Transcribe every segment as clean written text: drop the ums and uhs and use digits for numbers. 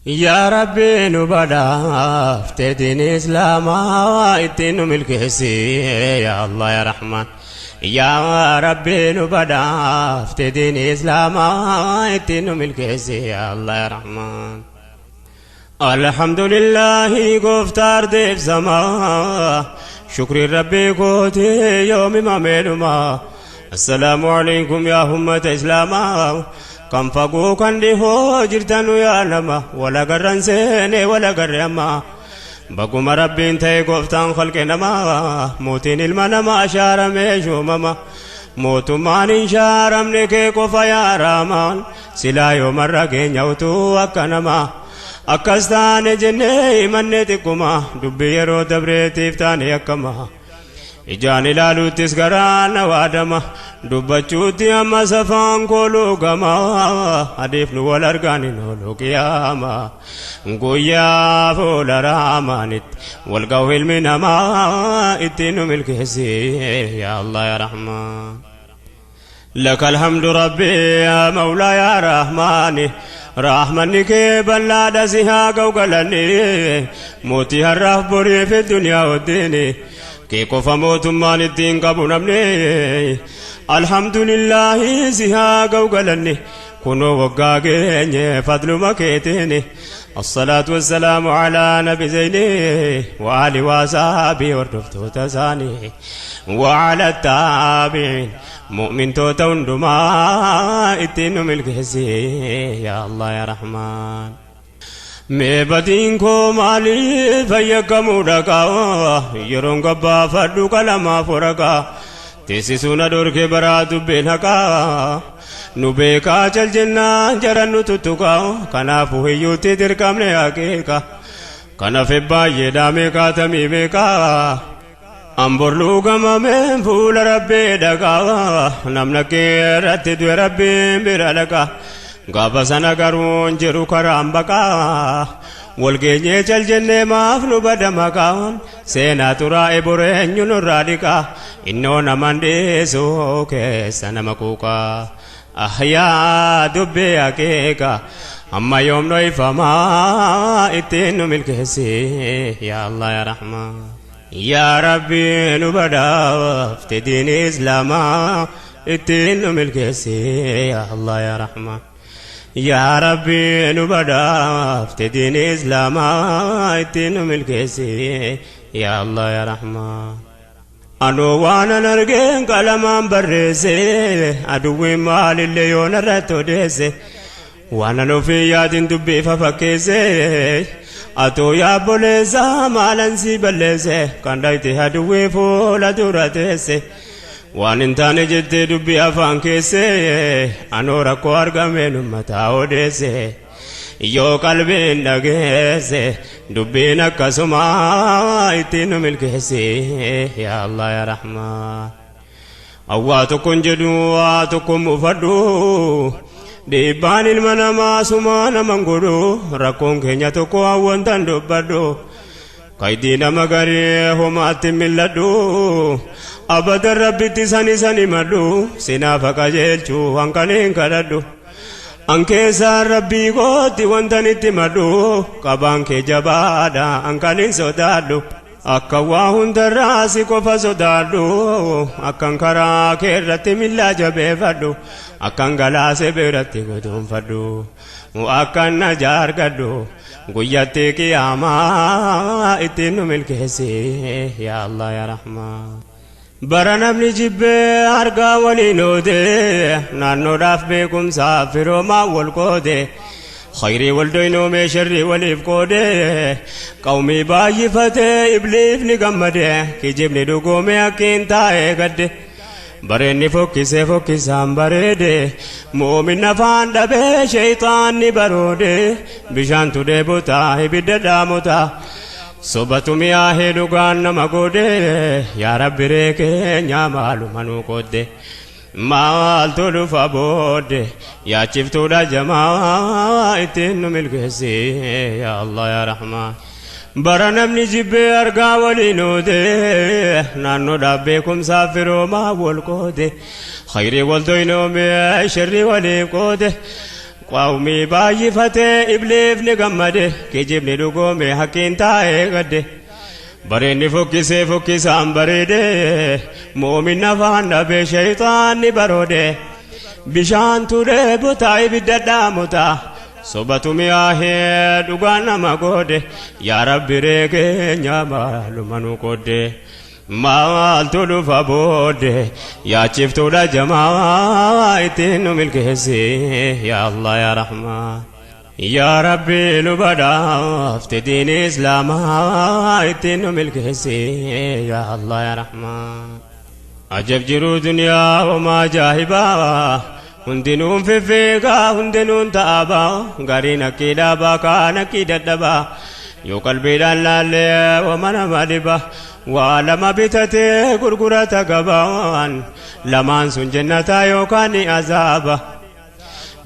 Yaa Rabbi nu badhaafte diin Islaamaa ittiin nu milkeessi yaa Allah yaa Rahmaan. Yaa Rabbi nu badhaafte diin Islaamaa ittiin nu milkeessi yaa Allah yaa Rahmaan. Alhamdulillahi gooftaa ardeef samaa shukriin Rabbii kooti yoomi mameedhuma. Assalaamu alaikum yaa ummata Islaamaa. Kan fagoo kan dhihoo jirtanu yaa nama wal agarran seene wal agarre amma. Baguma Rabbiin ta'e gooftaan khalqe namaa mootiin ilma namaa shaaramee shuumama. Mootummaan hin shaaramne kee qofa yaa Rahmaan silaa yoomarra keenya utuu akka namaa. Akkas taane jennee himanne xiqquma dubbii yeroo dabreetiif taane akkama. Ijaan ilaaluuttis garaa na waadama dubbachuutti amma safaan koo luugama adeef nu wal argaan hin oolu qiyaama guyyaa fuula raamaanitti wal ga'u ilmi namaa ittiin nu milkeessi yaa Allah yaa Rahmaan. لك الحمد ربي يا مولاي يا رحمن رحمنك بلاد سها قوقلني موتي هرف بري في الدنيا والدين كي قف موت مال الدين قبو نمني الحمد لله سها قوقلني كنو وقاقيني فضل مكيتيني الصلاة والسلام على نبي زيني وآله وصحبه وردفتو تساني وعلى التابعين مؤمن توتا هندما ittiin nu milkeessi yaa Allah yaa Rahmaan. Mee badii koo maaliif fayyakkamuu dhaqaa yeroon gabbaafadhu qalamaaf waraqaa teessisuu na dhorke baraa dubbeen haqaa nu beekaa cal jennaan jaran nu tuttuqaa kanaafuu hiyyuutti dirqamne haqiiqa kanaaf baay'ee dhaamee kaatamii beekaa. Amborluu gamameen fuula rabbii dhaqaa namna keerratti du'e rabbiin bira dhaqaa gaafa sana garuu hin jiru karaan baqaa walgeenyee cal jennee maaf nu bada maqaan seenaa xuraa'e boreenyu nurraa dhiqaa innoo naman dhiisu keessa nama kuuqaa ahyaa dubbii akeeka amma yoom dhoyfamaa ittiin nu milkeessi yaa Allah yaa Rahmaan. Yaa Rabbi nu badhaafte diin Islaamaa ittiin nu milkeessi yaa Allah yaa Rahmaan. Yaa Rabbi nu badhaafte diin Islaamaa ittiin nu milkeessi yaa Allah yaa Rahmaan. Anoo waan an argeen qalamaan barreesse aduwwiin maalillee yoona irratti odeesse waan an ofii yaadin dubbii fafakkeesse atoo yaabboleessa maalan si balleesse kan dhayte aduwwii fuula dura teesse waan hin taane jettee dubbii afaan keesse anoo rakkoo argameen ummataa odeesse yoo qalbiin dhageesse dubbiin akkasuma ittiin nu milkeessi yaa Allah yaa Rahmaan. Awwaa tokkon jedhu waa tokkon mufadhu dhiibbaan ilma namaa sumaa naman godhu rakkoon keenya tokko hawwantan dubbadhu kaydii nama garii homaatti milladhu abadan rabbitti sani sani madhu sinaafa qajeelchuu hanqaniin kadhadhu an keessaan rabbii kootti wantan itti madhu qabaan kee jabaadha hanqaniin sodaadhu akka waa hundarraa si qofa sodaadhu akkan karaa kee irratti millaa jabeeffadhu akkan galaase biratti guduunfadhu akkan na jaargadhu guyyatti qiyaamaa ittiin nu milkeessi yaa Allah yaa Rahmaan. Bara namni jibbee argaa waliin oode naannoodhaaf beekumsaaf firoomaa wal qoode khayrii wal doynoomee sharrii waliif qoode qawmii baay'ifatee ibliifni gammade kijibni dhugoomee akkiin taa'ee gadde bareenni fokkisee fokkisaan bareede moomin afaan dhabee sheeyxaanni baroode bishaantu dheebotaa ibidda dhaamotaa sobatu mi'aahee dhugaan nama godhe yaa Rabbi ree keenya maaluma nuu qoodde maaltu dhufa boodde yaachiftuudha jamaa ittiin nu milkeessi yaa Allah yaa Rahmaan. Bara namni jibbee argaa waliin oode naannoodhaaf beekumsaaf firoomaa wal qoode khayrii wal doynoomee sharrii waliif qoode. Qawmii baay'ifatee ibliifni gammade kijibni dhugoome hakkiin taa'ee gadde bareenni fokkisee fokkisaan bareede moominna afaan dhabee shayxaanni baroode bishaan turee botaa ibidda dhaamotaa sobatu mi'aahee dhugaan nama goode yaa rabbi reekeenya maaluma nu qoodde maaltu dhufa boodde yaachiftuudha jamaa ittiin nu milkeessi yaa Allah yaa Rahmaan yaa Rabbi nu badhaafte diini islaamaa ittiin nu milkeessi yaa Allah yaa Rahmaan ajab jiruu duniyaa homaa ajaa'ibaa hundinuun fiffiigaa hundinuun ta'abaa gariin akkii dhaabaa kaan akkii dadhabaa yoo qalbiidhaan laallee wama nama dhiba waa lama bitatee gurgurata gabaan lamaan sun jennataa yookaan ni azaaba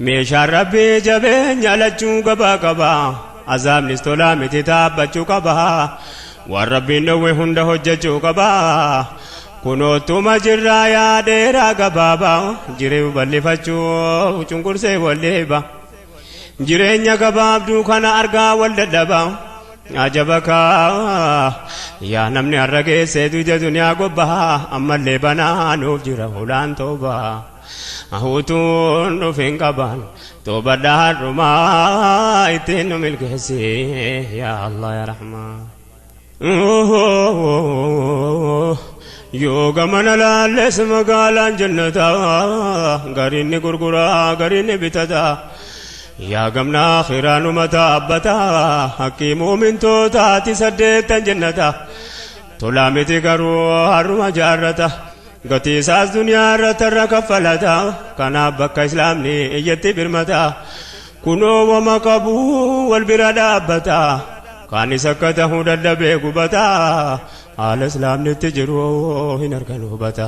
meeshaan rabbii jabeenya lachuu gabaa qaba azaabnis tolaa miti taabbachuu qaba waan rabbiin dhowwe hunda hojjechuu qaba kunootuma jirraa yaa dheeraa gabaabaa jiruu bal'ifachuu cunqursee walleeba jireenya gabaabduu kana argaa wal dadhabaa ajaba kaa yaa namni har'a geessee duuja duniyaa gobbaa ammallee banaanuuf jira hulaan toobaa hutuun dhufin qaban toobadhaa har'umaa ittiin nu milkeessi yaa Allah yaa Rahmaan. Yoo gamana laalles magaalaan jannataa gariin ni gurguraa gariin ni bitataa yaa gamna akhiraanuma taabbataa hakkii muumintootaati saddeettan jennata tolaa miti garuu har'uma jaarrata gatii isaas duniyaa irratti irra kaffalata kanaaf bakka islaamni iyyatti birmata kunoo wama qabu wal bira dhaabbata kaanis akka tahuu dadhabee gubata haala islaamnitti jiru hin argan hubata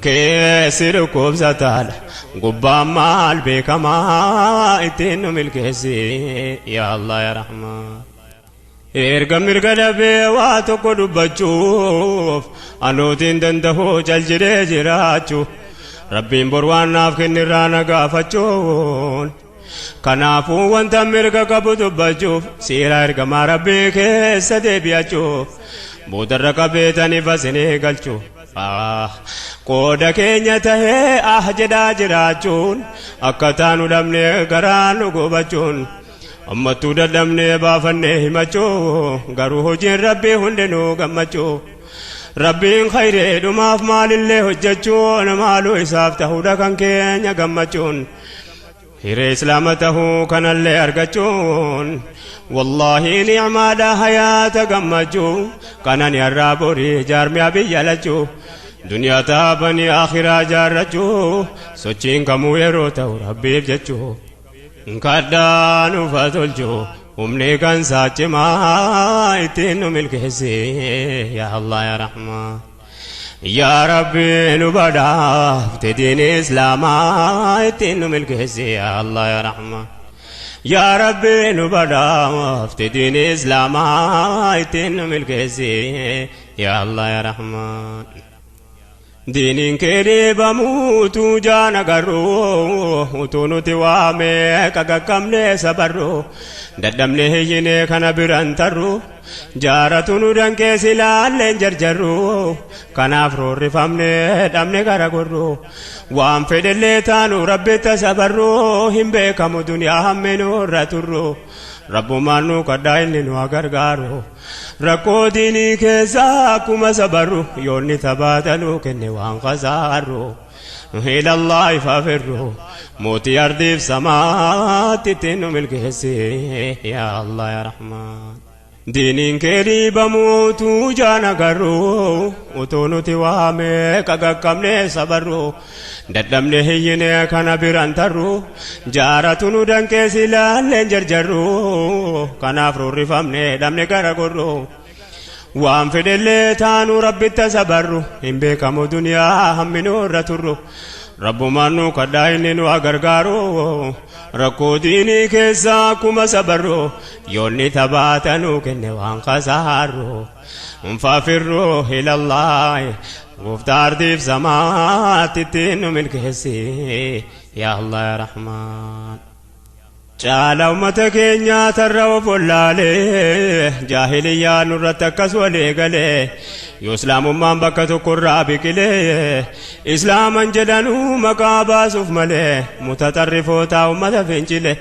keessi dhukkubsataadha gubbaan maal beekamaa ittiin nu milkeessi yaa Allah yaa Rahmaan. Erga mirga dhabee waa tokko dubbachuuf anuutiin danda'u cal jedhee jiraachuu rabbiin bor waan naaf kennirraa na gaafachuun kanaafuu wanta mirga qabu dubbachuuf seera ergamaa rabbii keessa deebi'achuuf boodarra qabeetaniif asinii galchuu qooda keenya tahee ah jedhaa jiraachuun akka taanu dhabnee garaa nu gubachuun ammattuu dadhabnee baafannee himachuu garuu hojiin rabbii hundinuu gammachuu rabbiin khayreedhumaaf maalillee hojjechuun maaluu isaaf tahuudha kan keenya gammachuun hiree islaama tahuu kanallee argachuun wallaahi nicmaadha hayaata gammachuu kanan yarraa borii jaarmiyaa biyya lachuu duniyaa taabanii akhiraa jaarrachuu sochiin kamuu yeroo ta'u rabbiif jechuu kadhaa nuuf tolchuu humni kan saachimaa ittiin nu milkeessi yaa Allah yaa Rahmaan. Yaa Rabbi nu badhaafte diini islaamaa ittiin nu milkeessi yaa Allah yaa Rahmaan. Yaa Rabbi nu badhaafte diini islaamaa ittiin nu milkeessi yaa Allah yaa Rahmaan. Diiniin kee dhiibamuutu jaana garuu utuu nuti waamee qaqaqqabnee sabarru dadhabnee hiyyinee kana biran tarru jaaratu nu danqee silaalleen jarjarru kanaaf roorrifamnee dhabne gara gorru waan fedhellee taanu rabbitta sabarru hin beekamu duniyaa hamminurra turru rabbumaan nu kadhaa inni nu gargaaru rakkoo diinii keessaa akkuma sabarru yoonni tabaatanuu kenne waan kasaarru ilallaahi faafirru mootii ardiif samaatti ittiin nu milkeessi yaa Allah yaa Rahmaan. Diiniin kee dhiibamuutu jaana garuu utuu nuti waamee qaqaqqabnee sabarru dadhabnee hiyyinee kana biran tarru jaaratu nu danqee silaalleen jarjarru kanaaf rurrifamnee dhabne gara gorru waan fedhellee taanu rabbitta sabarru hin beekamu duniyaa hamminurra turru rabbumaan nu kadhaa inni nu gargaaru rakkoo diinii keessaa akkuma sabarru yoonni tabaatanuu kenne waan kasaarru nfaafirru ilallaahi gooftaa ardiif samaatti ittiin nu milkeessi yaa Allah yaa Rahmaan. Caala ummata keenyaa tarra of wallaalee jaahiliyyaa nurratti akkas walii galee yoo islaamummaan bakka tokkorraa biqilee islaaman jedhanuu maqaa baasuuf malee mutaxarrifoota ummata fincile.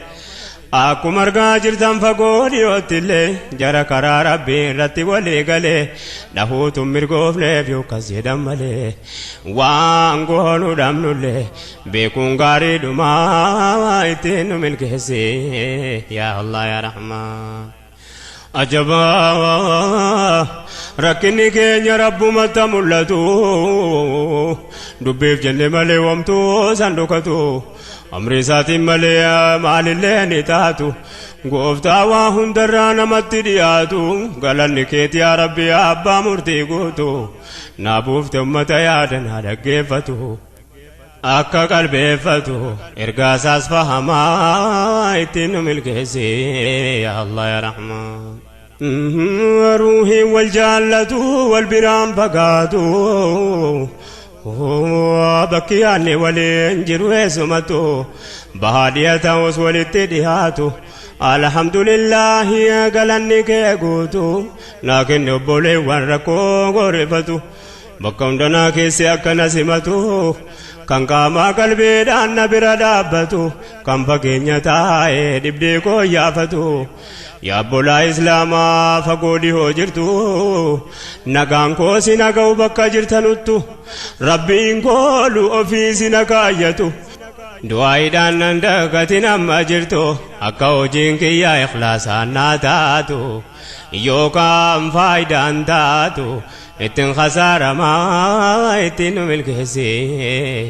Akkuma argaa jirtan fagoo dhiyootti illee jara karaa rabbii irratti walii galee dhahuutu mirgoofneef yookas jedhan malee waan goonu dhabnullee beekuun gaariidhumaa ittiin nu milkeessi yaa Allah yaa Rahmaan. Ajabaa rakkinni keenya rabbumatti mul'atu dubbiif jenne malee wamtuu san dhokatu amri isaatiin malee maalillee ni taatu gooftaa waa hundarraa namatti dhiyaatu galanni keeti yaa rabbi abbaa murtii guutu naa buufte ummata yaada naa dhaggeeffatu akka qalbeeffatu ergaa isaas fahamaa ittiin nu milkeessi yaa Allah yaa Rahmaan. Ruuhiin wal jaallatu wal biraan fagaatu bakki yaadne waliin jiru eessumattu bahaa dhiya ta'us walitti dhiyaatu alhamdulillaahi galanni kee guutu naa kenne obboleewwan rakkoo gorifatu bakka hundanaa keessi akkana simatu kan qaamaa qalbiidhaan na bira dhaabbatu kan fageenya taa'ee dhibdee koo yaafatu yaa obbolaa islaamaa fagoo dhihoo jirtu nagaan koo si naga'u bakka jirtanuttu rabbiin koolu ofii si nakaayyatu du'aayiidhaan nan dagatin amma jirtu akka hojiin kiyyaa ikhlaasaan naa taatu yookaan faayidaan taatu ittiin khasaaramaa ittiin nu milkeessi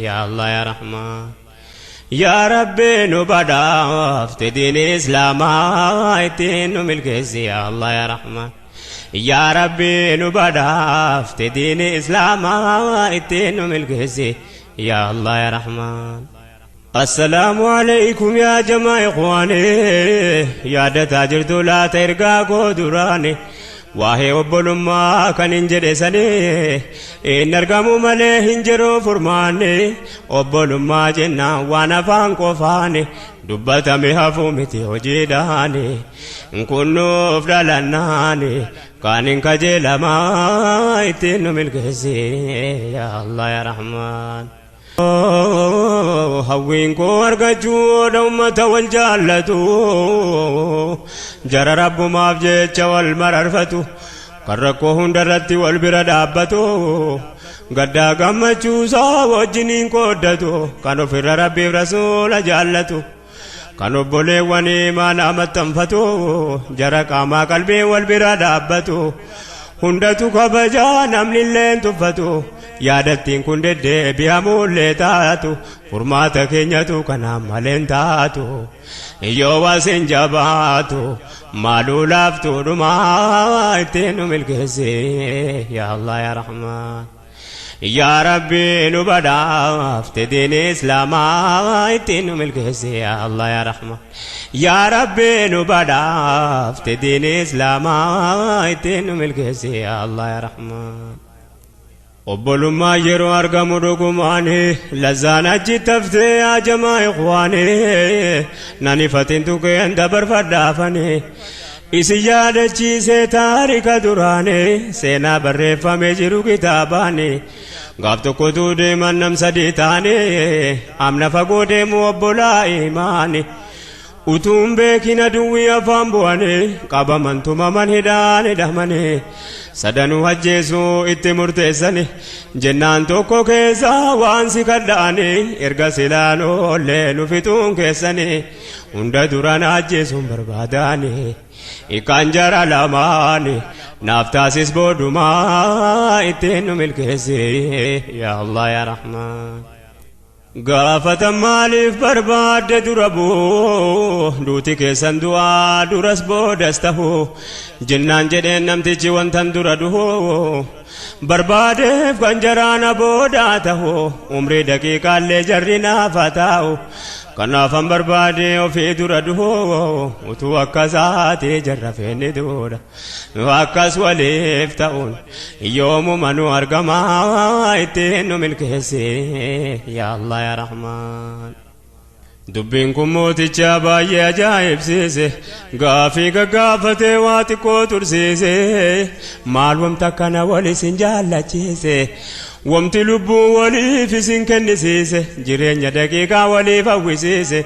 yaa Allah yaa Rahmaan. Yaa Rabbi nu badhaafte diin islaamaa ittiin nu milkeessi yaa Allah yaa Rahmaan. Yaa Rabbi nu badhaafte diin islaamaa ittiin nu milkeessi yaa Allah yaa Rahmaan. Assalaamu alaykum yaa jamaa ikhwaani yaadataa jirtu laata ergaa koo duraani waa'ee obbolummaa kan hin jedhe sanii hin argamu malee hin jiru furmaanni obbolummaa jennaan waan afaan qofaani dubbatame hafuu miti hojiidhaani kunnuuf dhalannaani kaan hin kajeelamaa ittiin nu milkeessi yaa Allah yaa Rahmaan. Hawwiin koo argachuudha ummata wal jaallatu jara rabbumaaf jecha wal mararfatu kan rakkoo hundarratti wal bira dhaabbatu gaddaa gammachuusaa wajjiniin qooddatu kan ofirra rabbiif rasuula jaallatu kan obboleewwan imaanaa maxxanfatu jara qaamaa qalbii wal bira dhaabbatu hundatu kabajaa namni illeen tuffatu yaadattiin kun deddeebi'amuullee taatu furmaata keenyatu kanaan maleen taatu yoo wasin jabaatu maaluu laaftuudhumaa ittiin nu milkeessi yaa Allah yaa Rahmaan. Yaa Rabbi nu badhaafte diin islaamaa ittiin nu milkeessi yaa Allah yaa Rahmaan. Yaa Rabbi nu badhaafte diin islaamaa ittiin nu milkeessi yaa Allah yaa Rahmaan. Obbolummaa yeroo argamu dhugumaani lazzaan achi taftee yaa jamaa ikhwaani nan ifatin tuqeen dabarfadhaafani isin yaadachiisee taarika duraani seenaa barreeffamee jiru kitaabaani gaaf tokkotu deeman nam sadii taane amna fagoo deemu obbolaa imaani utuun beekin aduwwii afaan bu'anii qabaman tumaman hidhaan hidhamanii sadanuu ajjeesuu itti murteessani jennaan tokko keessaa waan si kadha'anii erga silaan oollee nu fixuun keessanii hunda duran ajjeesuun barbaadanii ikaan jara lamaani naaf taasis boodumaa ittiin nu milkeessi yaa Allah yaa Rahmaan. Gaafatan maaliif barbaadde dura bu'u duuti keessan du'aa duras boodas tahu jennaan jedheen namtichi wantan dura duhu barbaadeef kan jaraana boodaa tahu umrii daqiiqaallee jarri naafa taa'u kanaafan barbaade ofii dura duhu utuu akkasaati jarra feenni duudha akkas waliif ta'uun yoomuma nu argamaa ittiin nu milkeessi yaa Allah yaa Rahmaan. Dubbiin kun mooticha baay'ee ajaa'ibsiise gaafii gaggaafatee waa xiqqoo tursiise maal wamta kana wal isin jaallachiise wamti lubbuu waliif isin kennisiise jireenya daqiiqaa waliif hawwisiise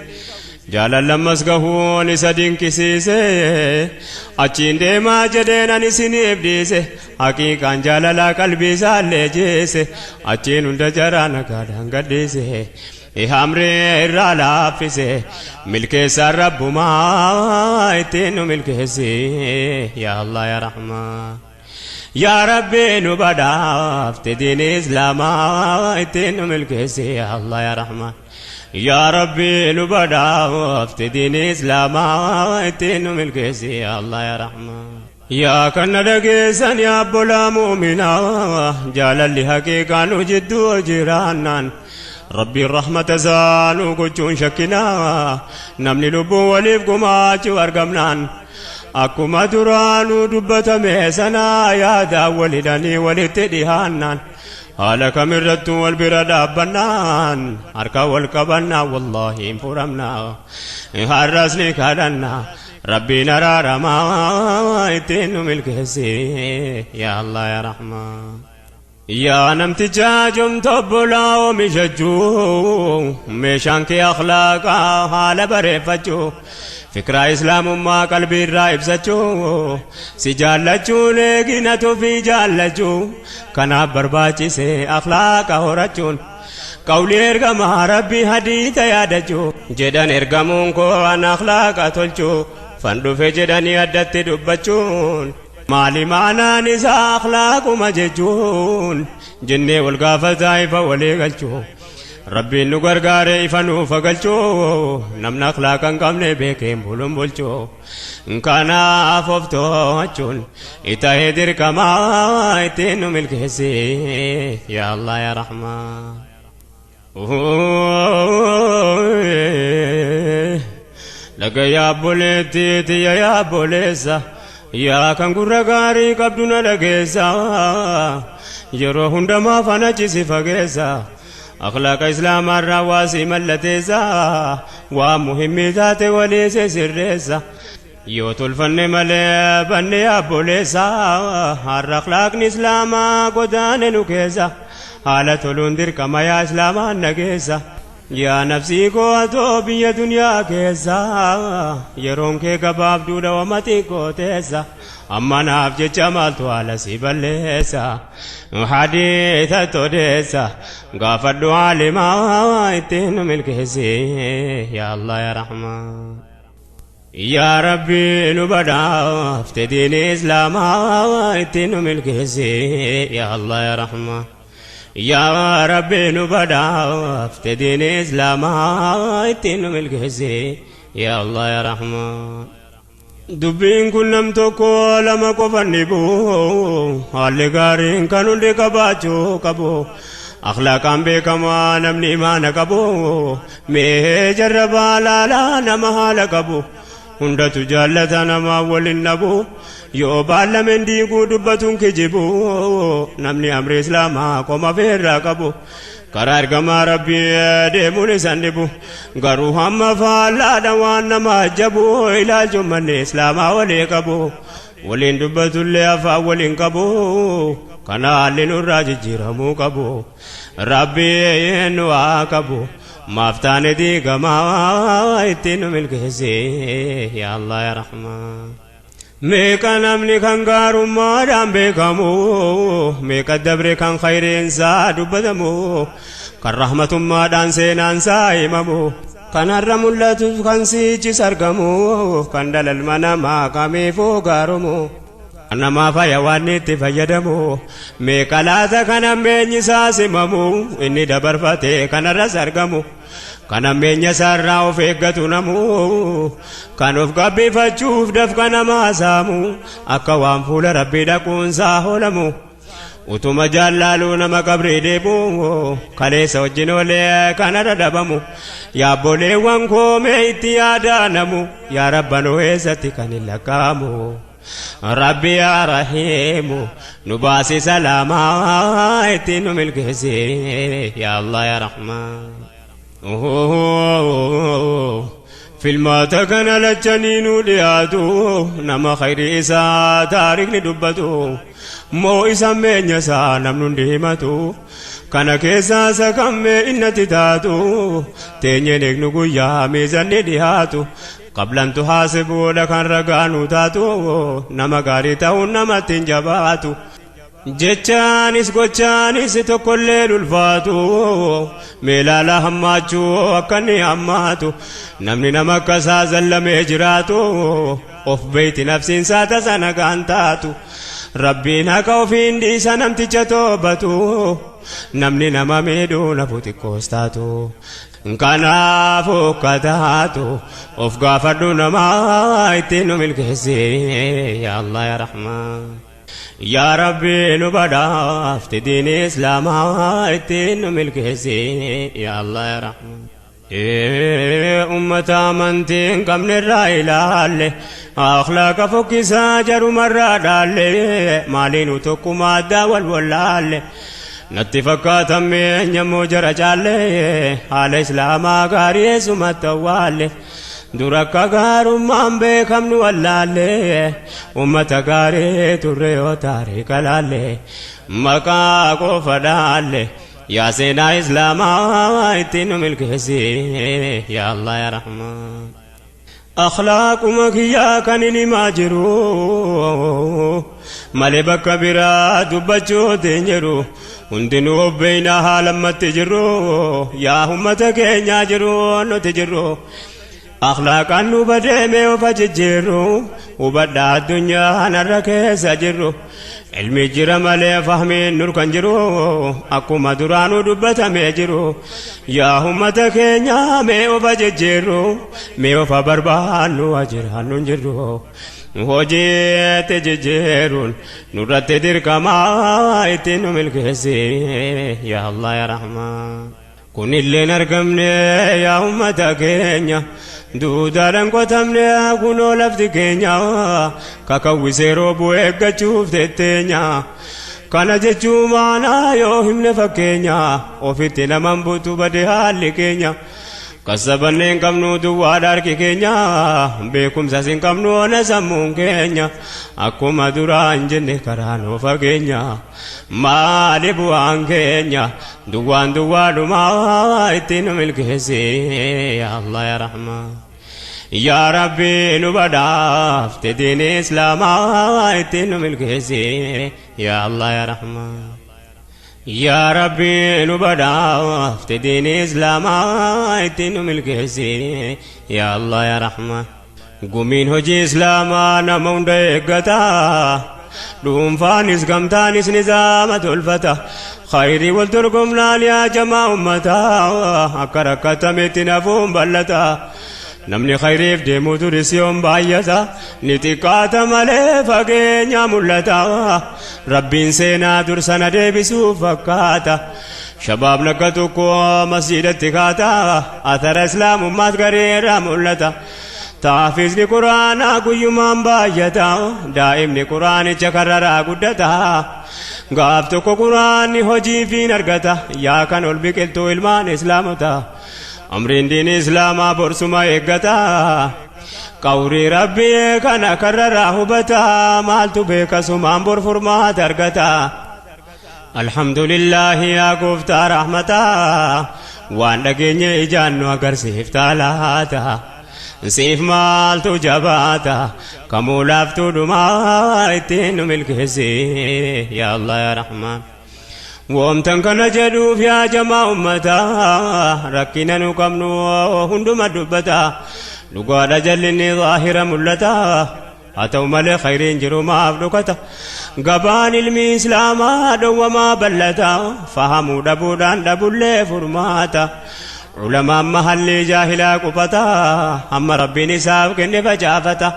jaalallammas gahuun isa dinqisiise achiin deemaa jedheen ani isiniif dhiise haqiiqaan jaalalaa qalbii isaallee jeese achiin hunda jaraa nagaadhaan gadhiise Hamree irraa laaffise milkeessaan rabbumaa ittiin nu milkeessi yaa Allah yaa Rahmaan yaa Rabbi nu badhaafte diin islaamaa ittiin nu milkeessi yaa Allah yaa Rahmaan yaa Rabbi nu badhaafte diin islaamaa ittiin nu milkeessi yaa Allah yaa Rahmaan yaa kana dhageessan yaa obbolaa muuminaa jaalalli haqiiqaa nu jidduu jiraannaan ربي الرحمة زانو قجون شكنا نمني لبو وليف قماج وارقمنان أكما درانو دبتا ميسنا يا دا ولدني ولتدهانان هالك من رد والبرد أبنان أركا والكبنا والله انفرمنا هرسني كالنا ربي نرى رما اتين ملكسي يا الله يا رحمن yaa namticha jumta obbolaa oomishachuu meeshaan kee akhlaaqaa haala bareeffachuu fikraa islaamummaa qalbii irraa ibsachuu si jaallachuun eeginatu fi jaallachuu kanaaf barbaachise akhlaaqa horachuun qawli ergamaa rabbii hadiita yaadachuu jedhan ergamuun koo an akhlaaqa tolchuu fan dhufe jedhanii addatti dubbachuun maali maanaan isaa akhlaaquma jechuun jennee wal gaafataa ifa walii galchuu rabbiin nu gargaare ifa nuuf galchuu namni akhlaaqa hin qabne beekeen buluun bulchuu kanaaf of to'achuun itahee dirqamaa ittiin nu milkeessi yaa Allah yaa Rahmaan. Laga yaa obboleettii tiyya yaa obboleessa. Yaa kan gurra gaarii qabdu na dhageessa yeroo hundumaa faana cisi fageessa akhlaaqa islaamaarraa waa si mallateessa waa muhimmii taate walii si sirreessa yoo tolfanne malee banne obboleessa har'a akhlaaqni islaamaa godaane nu keessa haala toluun dirqama yaa islaamaan nageessa. Yaa nafsii koo atoo biyya duniyaa keessa yeroon kee gabaabduudha wama xiqqoo teessa amma naaf jecha maaltu haala si balleessa hadiisa todeessa gaafadhu haalimaa ittiin nu milkeessi yaa Allah yaa Rahmaan. Yaa Rabbi nu badhaafte diin islaamaa ittiin nu milkeessi yaa Allah yaa Rahmaan. Yaa Rabbi nu badhaafte diin islaamaa ittiin nu milkeessi yaa Allah yaa Rahmaan. Dubbiin kun nam tokko lama qofan dhibu haalli gaariin kan hundi qabaachuu qabu akhlaaqaan beekamaa namni imaana qabu mee jarrabaa laalaa nama haala qabu hundatu jaallata namaa waliin dhabu yoo baallameen diiguu dubbatuun kijibu namni amri islaamaa qoma feerraa qabu karaa ergamaa rabbii deemuun isaan dhibu garuu hamma faallaadha waan nama ajabu ilaalchuun manni islaamaa walii qabu waliin dubbatullee afaan waliin qabu kana haalli nurraa jijjiiramuu qabu rabbii nu haa qabu maaf taane diigamaa ittiin nu milkeessi yaa Allah yaa Rahmaan. Meeqa namni kan gaarummaadhaan beekamu meeqa dabre kan khayreensaa dubbatamu kan rahmatummaadhaan seenaansaa himamu kan har'a mul'atu kan siichis argamu kan dalalma namaa kamiifuu gaarumu kan namaa fayya waan itti fayyadamu meeqa laata kan hammeenyi isaa simamu inni dabarfate kanarras argamu kan hammeenya isaarraa of eeggatu namu kan of gabbifachuuf dafqa namaa saamu akka waan fuula rabbii dhaquunsaa hoolamu utuma jaallaaluu nama qabrii deebu kaleessa wajjin oolee kanarra dhabamu yaabboleewwan koomee itti yaadaanamu yaa rabbanoo eessatti kan hin lakkaa'amu Rabbi yaa Rahiimu nu baasi salaamaa ittiin nu milkeessi yaa Allah yaa Rahmaan. Filmaata kana lachaniinuu dhiyaatu nama khayri isaa taarikni dubbatu moo isa meenya isaa namni hundi himatu kana keessaa isa kammee innatti taatu teenyeen eegnu guyyaa miizanni dhiyaatu qablantu haasibuudha kan ragaanuu taatu nama gaarii ta'uun namatti hin jabaatu. Jechaanis gochaanis tokkollee ulfaatu meelaala hammaachuu akka inni hammaatu namni nama akkasaa zallamee jiraatu of beeyti nafsiinsaa tasa nagaan taatu rabbiin haqa ofiin dhiisa namticha toobatu namni nama miidhuu nafu xiqqoos taatu kanaaf akka taatu of gaafadhu namaa ittiin nu milkeessi yaa Allah yaa Rahmaan. Yaa Rabbi nu badhaafte diin islaamaa ittiin nu milkeessi yaa Allah yaa Rahmaan. Ummata amantii hin qabne irraa ilaalle akhlaaqa fokkisaa jarumarraa dhaalle maaliinu tokkuma addaa wal wallaalle natti fakkaatamme eenyammoo jara caalle haala islaamaa gaarii eessumatti awwaalle. Dura akka gaarummaan beekamnu wallaalle ummata gaarii turre yoo taariika laalle maqaa qofa dhaalle yaa seenaa islaamaa ittiin nu milkeessi yaa Allah yaa Rahmaan. Akhlaaquma kiyyaa kan inni himaa jiru malee bakka biraa dubbachuutti hin jiru hundinuu obbeeynaa haalammatti jirru yaa ummata keenyaa jiru nuti jirru. Akhlaaqaan nu badeemee ofa jijjiirru hubadhaa addunyaa narra keessa jirru ilmi jira malee fahmiin nur kan jiru akkuma duraanuu dubbatamee jiru yaa ummata keenyaa mee ofa jijjiirru mee ofa barbaannu jiraannu hin jirru hojiitti jijjiiruun nurratti dirqamaa ittiin nu milkeessi yaa Allah yaa Rahmaan. Kunilleen argamne yaa ummata keenya duudhaadhaan qotamne kunoo lafti keenya kakawwisee roobuu eeggachuuf tetteenya kana jechuu maanaa yoo himne fakkeenya ofitti naman butu bade haalli keenya kasabannee hin qabnu duwwaadha harki keenya beekumsas hin qabnu ona sammuun keenya akkuma duraan jenne karaa nuu fageenya maali bu'aan keenya duwwaan duwwaadhumaa ittiin nu milkeessi yaa Allah yaa Rahmaan. Yaa Rabbi nu badhaafte diin islaamaa ittiin nu milkeessi yaa Allah yaa Rahmaan. Yaa Rabbi nu badhaafte diin islaamaa ittiin nu milkeessi yaa Allah yaa Rahmaan. Gumiin hojii islaamaa nama hunda eeggata dhuunfaanis gamtaanis nizaama tolfata khayrii wal dorgomnaan yaa jamaa ummataa akka rakkatametti nafuun bal'ata namni khayriif deemu turis yoon baay'ata ni xiqqaata malee fageenya mul'ata rabbiin seenaa dursana deebisuuf fakkaata shabaabni akka tokko masjidatti kaata athara islaamummaas gareerraa mul'ata. Taafisni quraanaa guyyumaan baay'ata daa'imni quraanicha karraraa guddata gaaf tokko quraanni hojiifiin argata yaa kan ol biqiltuu ilmaan islaamota amriin diin islaamaa borsuma eeggata qawrii rabbii kana karraraa hubata maaltu beeka sumaan bor furmaata argata. Alhamdulillaahi yaa gooftaa rahmataa waan dhageenye ijaan nu agarsiiftaa laata. Siif maaltu jabaata kamuu laaftuu dhumaa ittiin nu milkeessi yaa Allah yaa Rahmaan. Woomtan kana jedhuuf yaa jamaa ummataa rakkina nu qabnu hunduma dubbata dhugaadha jallinni zaahira mul'ata haa ta'u malee khayriin jiru maaf dhokata gabaan ilmi islaamaa dhowwamaa bal'ata fahamuu dhabuudhaan dhabullee furmaata. Ulamaan mahalli jaahilaa qubata amma rabbiin isaaf kenne facaafata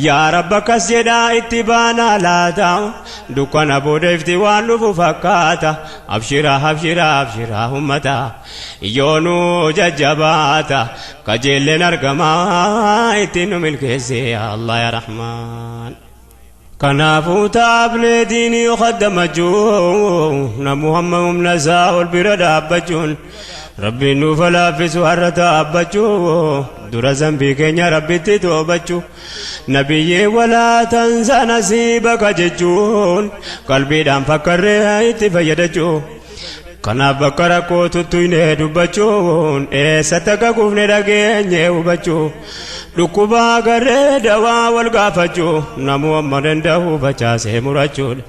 yaa Rabba akkas jedhaa itti baanaa laata dukkana booda ifti waan dhufu fakkaata abshiraa abshiraa abshiraa ummata yoonuu jajjabaata kajeelleen argamaa ittiin nu milkeesse yaa Allah yaa Rahmaan. Kanaafuu taablee diinii kaddamachuu namu hamma humna isaa ol bira dhaabbachuun Rabbiin nuuf laaffisu har'a taabbachuu dura zambii keenya rabbitti toobachuu nabiyyee walaa tansa nasiibaka jechuun qalbiidhaan fakkarree itti fayyadachuu kanaaf bakka rakkoo tuttuynee dubbachuun eessatti akka kufne dhageenye hubachuu dhukkubaa garee dawaa wal gaafachuu namuu amma danda'u facaasee murachuudha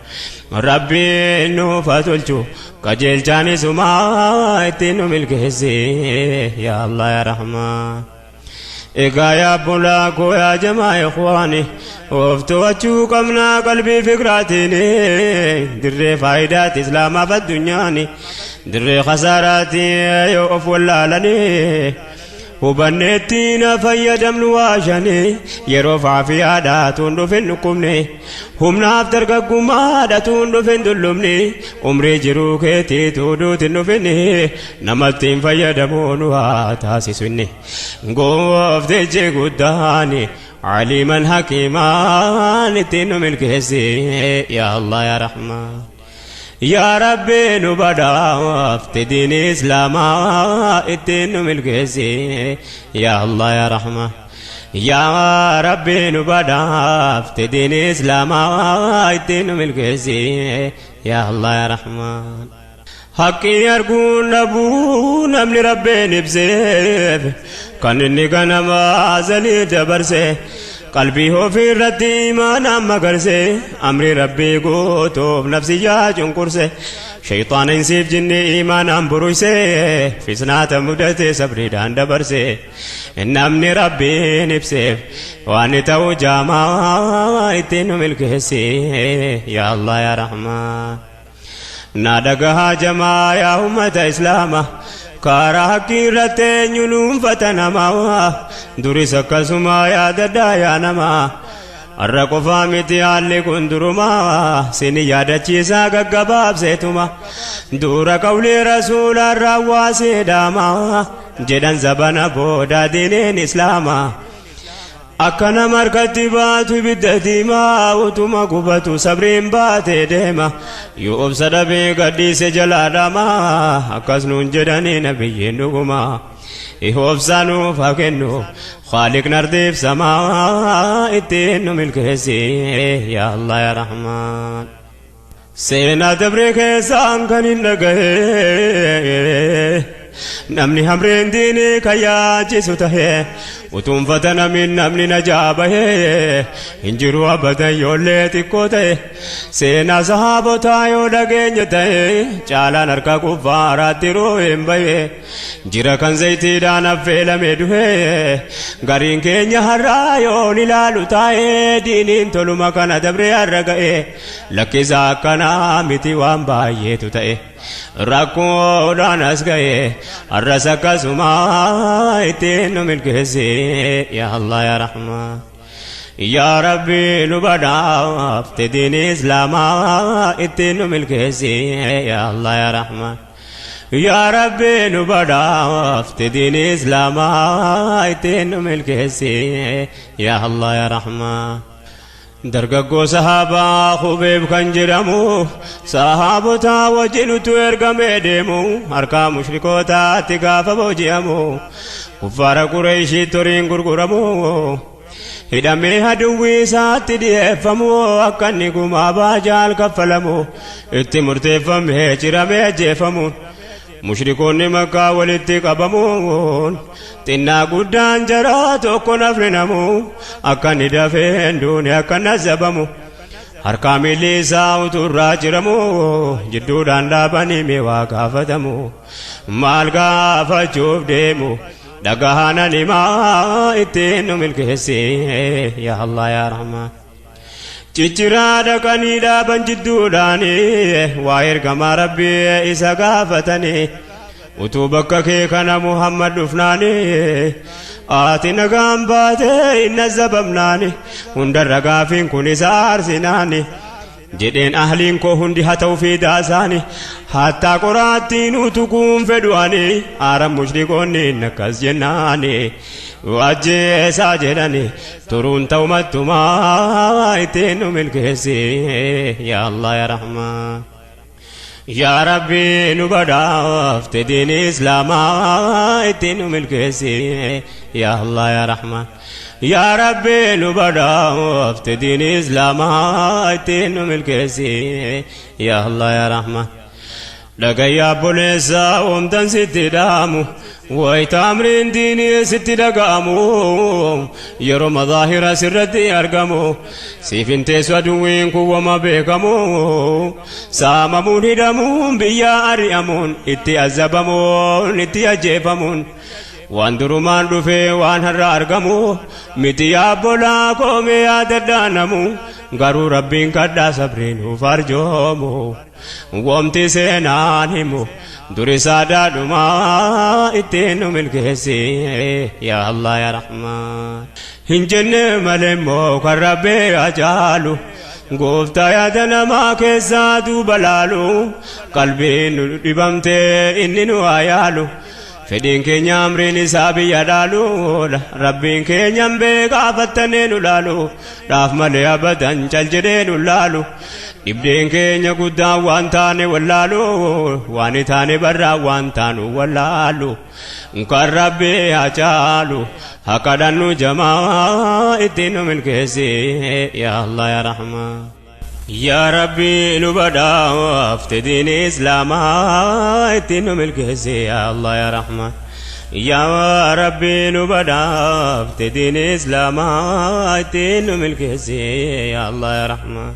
rabbiin nuuf haa tolchu qajeelchaanisuma ittiin nu milkeessi yaa Allah yaa Rahmaan. Egaa yaa bulaa koo yaa jamaa ikhwaani of to'achuu qabnaa qalbii fikraatiin dirree faayidaati islaamaaf addunyaani dirree khasaaraati yoo of wallaalanii hubanneetti na fayyadamnu waashanii yeroo faafiyaadha tuun dhufin dhukkubne humnaaf dargaggummaadha tuun dhufin dullumne umrii jiruu keetii tuuduutin dhufin namatti hin fayyadamuu nu haa taasisu inni gooftichi guddaani aliiman hakiimaan ittiin nu milkeessi yaa Allah yaa Rahmaan. Yaa Rabbi nu badhaafte diini Islaamaa ittiin nu milkeessi yaa Allah yaa Rahmaan. Yaa Rabbi nu badhaafte diini Islaamaa ittiin nu milkeessi yaa Allah yaa Rahmaan. Haqqii arguun dhabuu namni Rabbiin ibseef kan inni ganama azalii dabarse qalbii ofii irratti imaanaan magarse amri rabbii guutuuf nafsiyyaa cunqurse shayxaana insiif jinni imaanaan buruyse fisnaata mudate sabriidhaan dabarse namni rabbiin ibseef waan ta'u jaamaa ittiin nu milkeessi yaa Allah yaa Rahmaan. Na dhagahaa jamaa yaa ummata Islaama karaa haqqii irratti eenyu nuunfata namaa duris akkasuma yaadadhaa yaa namaa har'a qofaa miti haalli kun durumaa sini yaadachiisaa gaggabaabseetuma dura qawlii rasuulaan raawwaasee dhaamaa jedhan zabana booda diiniin islaamaa. Akka nama harkatti baatu ibidda diimaa utuma gubatu sabriin baatee deema yoo obsa dhabee gadhiise jalaa dhamaa akkas nuun jedhanii nabiyyiin dhuguma obsa nuuf haa kennu khaaliqni ardiif samaa ittiin nu milkeessi yaa Allah yaa Rahmaan. Seenaa dabree keessaan kan hin dhagahe namni hamreen diinii kan yaachisu tahe utuunfata namin namni najaa bahe hin jiru abadan yoollee xiqqoo ta'e seenaa sahaabotaa yoo dhageenye ta'e caalaan harka kuffaaraatti hin bahe jira kan zayitiidhaan affeelame duhe gariin keenya har'aa yoon ilaalu taa'e diiniin toluma kana dabree har'a ga'e lakkisaa akkanaa miti waan baay'eetu ta'e. Rakkoodhaan as ga'e har'as akkasuma ittiin nu milkeessi yaa Allah yaa Rahmaan. Yaa Rabbi nu badhaafte diini Islaamaa ittiin nu milkeessi yaa Allah yaa Rahmaan. Yaa Rabbi nu badhaafte diini Islaamaa ittiin nu milkeessi yaa Allah yaa Rahmaan. Dargaggoo sahaabaa Khubeeb kan jedhamu sahaabotaa wajjin utuu ergamee deemu harkaa mushrikootaatti gaafa booji'amu kuffaara Qureeshiitti horiin gurguramu hidhamee aduwwii isaatti dhiyeeffamu akka inni gumaa baajaal kaffalamu itti murteeffamee ciramee ajjeefamu mushrikoonni makkaa walitti qabamuun xinnaa guddaan jaraa tokko nafni namu akka inni dafee hin duune akka inni azabamu harkaa miilli isaa utuurraa jiramu jidduudhaan dhaabanii mee waa gaafatamu maal gaafachuuf deemu dhagahanan himaa ittiin nu milkeessi yaa Allah yaa Rahmaan. Cicciraa dhaqanii dhaaban jidduudhaanii waa ergamaa rabbii isa gaafatanii utuu bakka kee kana Muhammad dhufnaanii ati nagaan baatee hin azabamnaani hundarra gaafiin kun isa aarsinaani jedheen ahliin koo hundi haa ta'u fiidaasaani hattaa qoraattiin utukuun fedhuani aaran mushrikoonni akkas jennaani ajjeesaa jedhani turuun ta'umattumaa ittiin nu milkeessi yaa Allah yaa Rahmaan. Yaa Rabbi nu badhaafte diin Islaamaa ittiin nu milkeessi yaa Allah yaa Rahmaan. Yaa Rabbi nu badhaafte diin Islaamaa ittiin nu milkeessi yaa Allah yaa Rahmaan. Dhagayyaa obboleessaa wamtan sitti dhaamu, wayita amriin diinii sitti dhaga'amu, yeroo mazaahira sirratti argamu, siif hin teessu aduwwiin kun wama beekamu. Saamamuun, hidhamuun, biyyaa ari'amuun, itti azabamuun, itti ajjeefamuun waan durumaan dhufee waan har'a argamu miti. Yaabbolaa koomee yaadadhaanamu garuu Rabbiin kadhaa sabriin nuuf arjoomu. Wamti seenaan himu duri saadaadhumaa ittiin nu milkeessi yaa Allah yaa Rahmaan. Hin jenne malee immoo kan Rabbii ajaalu gooftaa yaada namaa keessaa duuba laalu, qalbiin nu dhibamtee inni nu haa yaalu. Fedhiin keenya amriin isaa biyya dhaaluudha. Rabbiin keenyan beekaa fattanee nu laalu dhaaf malee abadan cal jedhee nu laalu. Dhibdeen keenya guddaan waan taane wallaalu, waan taane barraa waan taanu wallaalu. Kan Rabbii haa caalu, haa kadhannu jamaa ittiin nu milkeessi yaa Allah yaa Rahmaan. Yaa Rabbi nu badhaafte diin Islaamaa ittiin nu milkeessi yaa Allah yaa Rahmaan. Yaa Rabbi nu badhaafte diin Islaamaa ittiin nu milkeessi yaa Allah yaa Rahmaan.